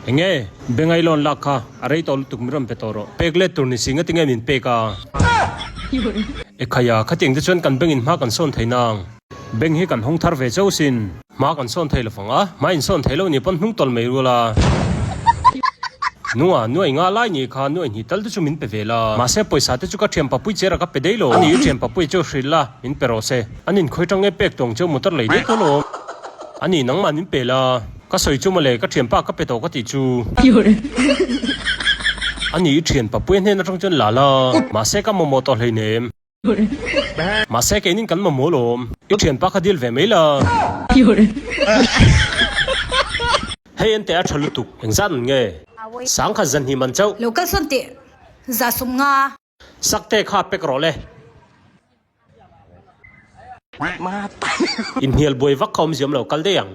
Enge? Bengai loan lak kha a rei tawh lutuk min rawn pe tawh rawh. Pek let tur ni si ngatinge min pek a? Ekhaya, khatiang te chuan kan bengin hma kan sawn thei nang. Beng hi kan hawng thar ve chauh sin. Hma kan sawn thei lovang a, hma in sawn thei lo ni pawn hnung tawlh mai rual a. Nunga, nuai nga lai ni kha nuai hnih tal te chu min pe ve la. Mahse pawisa te chu ka thian papui chera ka pe daih lo. Ani i thian papui chu hrilh la, min pe rawh se. An inkhawi tang nge pek tawng cheu motor lei daih tawh lo. Ani nangmah min pe la. Ka sawi chu mawle, ka thianpa ka pe tawh ka tih chu. Ani i thian papui hnen atang chuan la la. Mahse ka mamawh tawh hleinem. Mahse keinin kan mamawh lawm. I thianpa kha dil ve mai la. Hei ente a tha lutuk. Engzat an nge? Sangkhat zanhnih man chauh. Lo kal sawn teh. Za sum nga. Sakte kha pek rawh le. Inhnial buai vak kha awm ziam lo kal daih ang.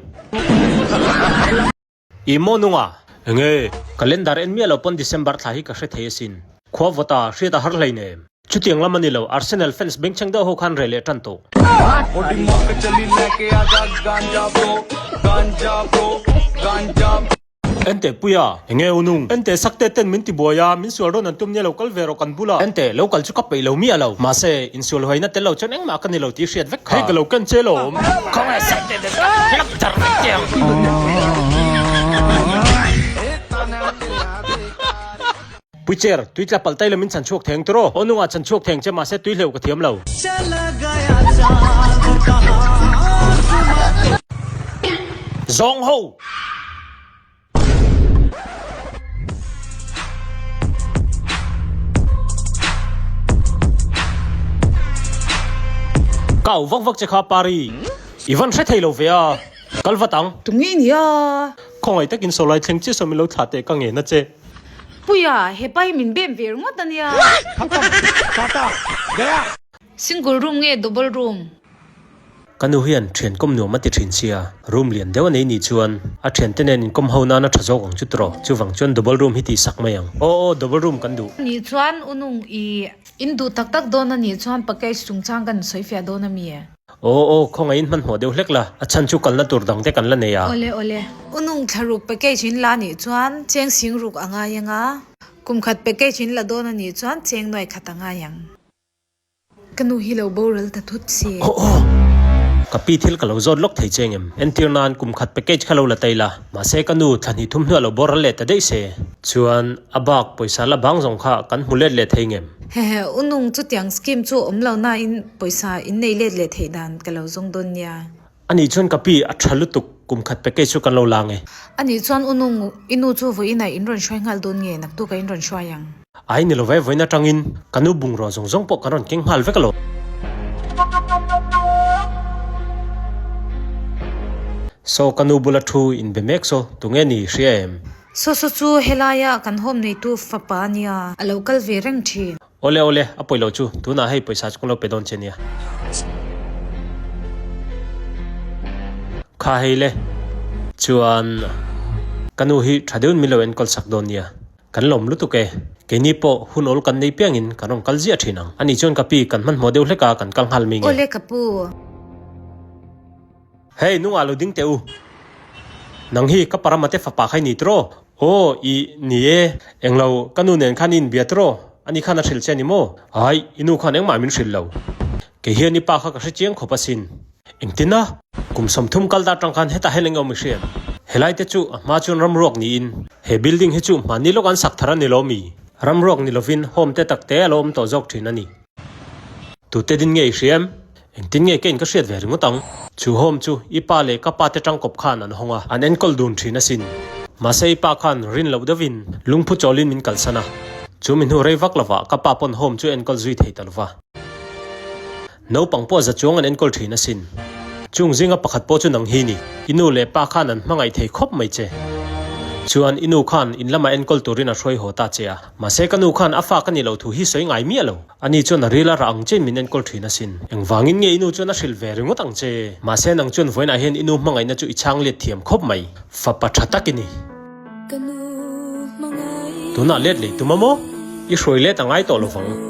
I maw nunga? Enge? Calendar en miah lo pawn December thla hi ka hre thei asin. Khua vawt a, hriat a har hleinem. Chutiang lam a ni lo, Arsenal fans bengchheng deuh ho khan reh leh tan tawh. Enteh Puia, enge u nung? Enteh Sakte ten min ti buai a, min sual rawn an tum nia lo kal ve rawh kan bula. Enteh, lo kal chu ka peih lo miah lo. Mahse, insual huaina tel lo chuan engmah ka ni lo tih hriat vek kha. Hei ka lo ken che lawm. Khawnge Sakte ten ka hlap dar vek che ang. Puicher, tui tla palh tai lo min chhan chhuak theng tawh rawh. Aw nungah chhan chhuak theng che mahse tui hleuh ka thiam lo. Zawng ho! Ka au vak vak che kha Pari. I van hre thei lo ve a. Kal vat ang. Tunge nia? Khawngaih takin sawlai thleng chiah saw min lo thlah teh ka ngen a che. Puia, he pa hi min bem ve ringawt a nia. Single room nge double room? Ka nu hian thian kawm nuam a ti thin sia, room lian deuh a nei nih chuan a thiante nen inkawm ho nan a tha zawk ang chu tawh, chuvang chuan double room hi tih sak mai ang. Aw aw double room kan duh. Nih chuan u nung i in duh tak tak dawn a nih chuan package chungchang kan sawi fiah dawn a mi? Aw aw khawngaihin hmanhmawh deuh hlek la, a chhan chu kalna tur dang te kan la nei a. Awle awle, u nung thla ruk package in la nih chuan cheng sing ruk a ngai ang a, kum khat package in la dawn a nih chuan cheng nuai khat a ngai ang. Ka nu hi lo boral ta thut si. Aw aw! Ka pi thil ka lo zawt lawk thei che ngem? Entir nan kum khat package kha lo la tai la, mahse ka nu thla hnih thum hnuah lo boral leh ta daih se. Chuan a bak pawisa la bang zawng kha kan hmu let leh thei ngem? Hehe, u nung chutiang scheme chu awm lo nain pawisa in nei let leh theih dan ka lo zawng dawn nia. Anih chuan ka pi a tha lutuk, kum khat package chu kan lo la nge. Anih chuan u nung, i nu chu vawiinah in rawn hruai nghal dawn nge, naktuk ah in rawn hruai ang. Ai ni lo ve, vawiin atangin ka nu bungraw zawng zawng pawh kan rawn keng nghal vek alo. Saw ka nu bula thu in be mek saw, tunge ni hria em? Saw saw chu helaia kan home neitu fapa ania, a lo kal ve reng thin. Awle awle, a pawi lo chu, tunah hei pawisa chu kan lo pe dawn che nia. Kha hei le, chuan ka nu hi tha deuhin min lo enkawl sak dawn nia, kan lawm lutuk e, keini pawh hun awl kan nei piangin kan rawn kal ziah thin ang. Ani chuan ka pi kan hmanhmawh deuh hlek a, kan kal nghal mi nge. Awle ka pu. Hei, nungah lo ding teh u. Nang hi ka Paramate fapa kha i ni tiraw? Aw, i ni e. Englo, ka nu nen khan i inbia tiraw? Ani khan a hrilh che a ni maw? Ai, i nu khan engmah min hrilh lo. Kei hian i pa kha ka hre chiang khawp asin. Engtin a? Kum 30 kal ta atang khan hetah hian eng awm i hriat? Helai te chu a hma chuan ramruak niin he building hi chu hmanni lawk an sak thar a ni lo mi? Ramruak ni lovin home te tak te a lo awm tawh zawk thin a ni. Tute din nge i hria em? Engtin nge ka in ka hriat ve ringawt ang? Chu home chu i pa leh ka pa te tangkawp khan an hawng a, an enkawl dun thin asin. Mahse i pa khan rin loh deuhin lungphu chawlin min kalsan a. Chu mi hnu rei vak lovah ka pa pawn home chu enkawl zui thei ta lova. Naupang pawh za chuang an enkawl thin asin. Chung zinga pakhat pawh chu nang hi ni. I nu leh pa khan an hmangaih thei khawp mai che. Chuan i nu khan in lamah enkawl turin a hruai haw ta che a. Mahse ka nu khan a fa ka ni lo thu hi sawi ngai miah lo. Ani chuan a ril a rah ang chein min enkawl thin asin. Engvangin nge i nu chuan a hrilh ve ringawt ang che? Mahse nang chuan vawiinah hian i nu hmangaihna chu i chhang let thiam khawp mai. Fapa tha tak i ni. Tunah let lei tum a maw? I hruai let a ngai tawh lovang.